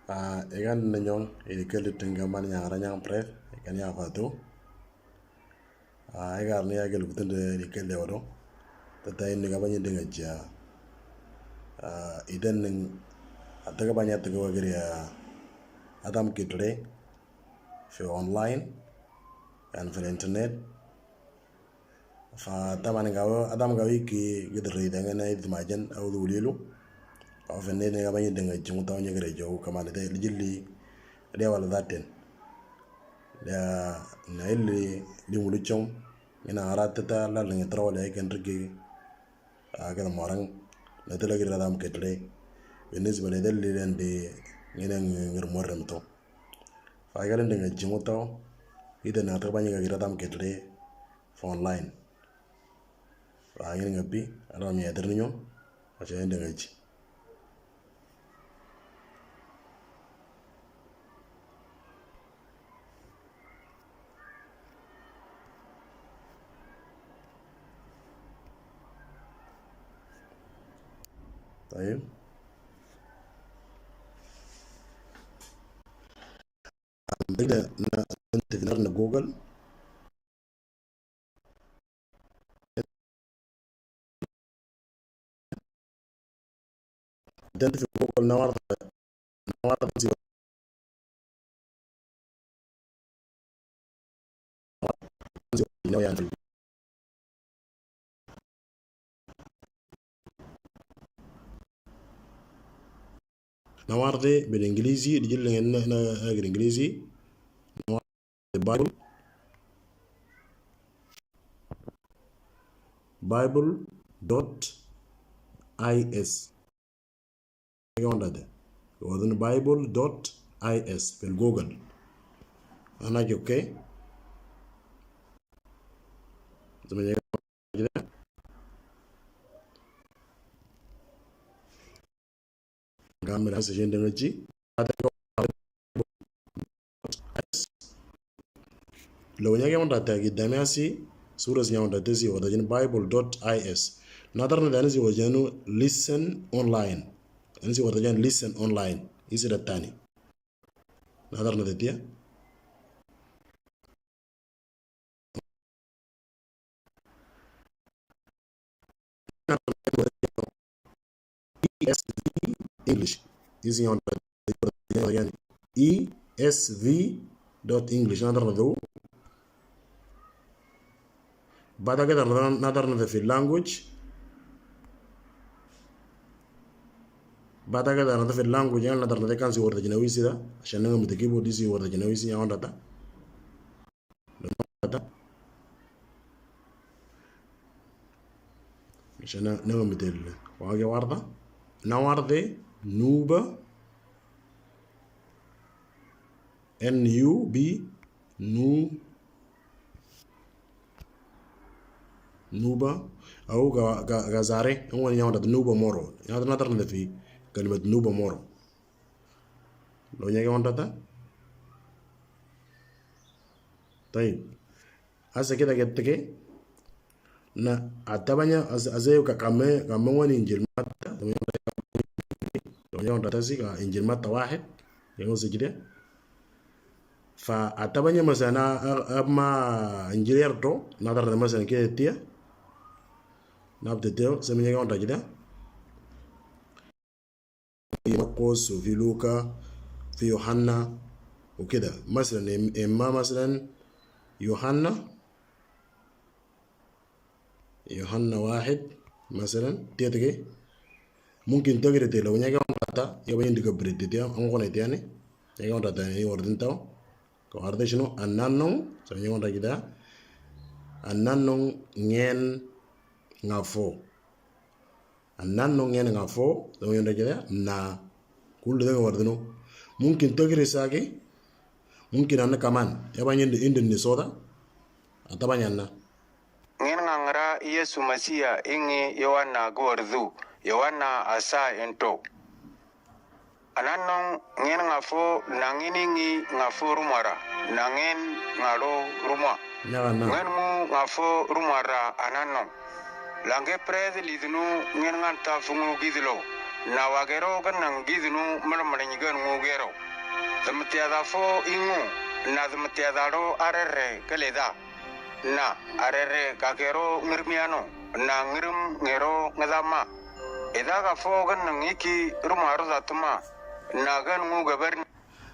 Igan nyong ikeli tinga man nyara nyang pref ikan ya fatu. Igar ni agel kutende ikeli odo. Tata inni gabanya dinga ja. Idan ning ataga banya taga wagriya adam kitre في online يعني في الانترنت. فطبعا قاو ادم قاو يكي قدر يدعنا يدماجن او دوليلو او في النت gabanya dinga jingu taw nyagre jo كمان ده جلي ده ولا ذاتين ya na illi limulu chom ina aratata la lingi trawala ken rigi agada morang na tala gira dam ketre بالنسبة لدل عندي هنا غير مورمتو فاقال dinga jingu taw ida na tabanya gira dam ketre في online فاقال ngabi aram ya dirnyo عشان dinga ji. طيب عندنا انت في جوجل انت في جوجل نوار نوار يعني نوار دي بالانجليزي نجي لنا هنا الانجليزي نوار Bible Bible dot is ده وذن Bible dot is في الجوجل انا okay زي ما كده نعمل هسه عشان نجي لو نيجي وندا قدامي هسي صورة زي وندا تزي ودا جن Bible dot is نظرنا ده نزي وجانو listen online نزي ودا جن listen online يصير الثاني نظرنا ده دي ESV English يزي يعني ESV dot English نظرنا ذو بعد كده نظرنا في ال language بعد كده نظر في ال language يعني نظرنا ده كان سي ورد جنويسي ده عشان نعمل keyboard سي ورد جنويسي يعني ده ده عشان نعمل ال واجي وارده نوارد نوبة N U B نو نوبة أو غازاري هو يعمل نوبة مورو يعني نظرنا في كلمة نوبة مورو لو نيجي ده طيب هسه كده جبت كده na atabanya azeyo kame kame wani injil متى لو انجيل متى واحد يوصل كده فأتبني مثلا أما انجيل يردو نظر مثلا كده تيا نبدا تيو سمي يجي كده في مرقس وفي لوكا في يوحنا وكده مثلا إما مثلا يوحنا يوحنا واحد مثلا تيجي ممكن تقرا لو نيجي تا يبقى عندك بريد تيا أنقول تياني نيجي تا يوردن تاو كوارد شنو أنانو سمي كده أنانو نين ngafo أنانو نين ngafo سمي كده نا كل ده وردنو ممكن تقرا ساكي ممكن أنا كمان يبقى عندي عندي النسودا أتبع أنا ngin ngangra Yesu Masia ingi Yohana gordhu Yohana asa ento ananong ngin ngafo nanginingi ngafo rumara nangin ngalo rumwa na ngin mu ngafo rumara ananong lange prez lidnu ngin nganta fungu gidlo Na wagero ganan gidnu marmarin ngugero. Zamtiada fo ingu na zamtiada arere keleda. Na arere kakero ngirmiano na ngirim ngero ngadama. Ida ga fo ganan iki rumaru zatuma na gan ngugaber.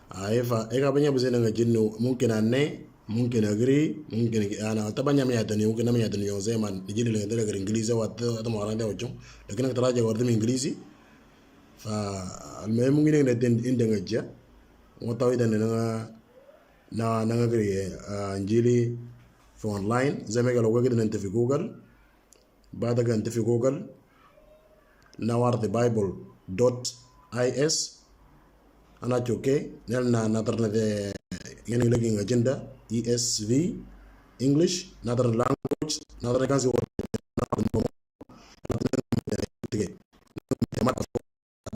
ايفا ايكا بنيا بزين جنو ممكن اني ممكن اقري ممكن انا طبعا يا ميادني ممكن ميادني يوم زي ما نجي لي ندري انجليزي وات ما عندي وجو، لكن انا تراجع ورد انجليزي. فالمهم ممكن ندين عندنا جا وطاوي ده na na نقري انجيلي في اونلاين زي ما قالوا كده. انت في جوجل، بعدك انت في جوجل نوار bible dot is انا okay نلنا نظرنا the يعني لقين agenda ESV English another language another كان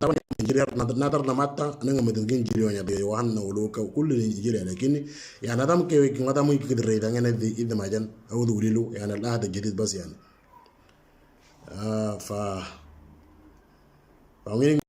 طبعا انجيل نظر ماتا انا مدن انجيل يعني يوحنا ولوكا وكل الانجيل، لكن يعني هذا ممكن هذا ممكن كده ريدا يعني اذا ما جن او له يعني العهد الجديد بس يعني ف فمين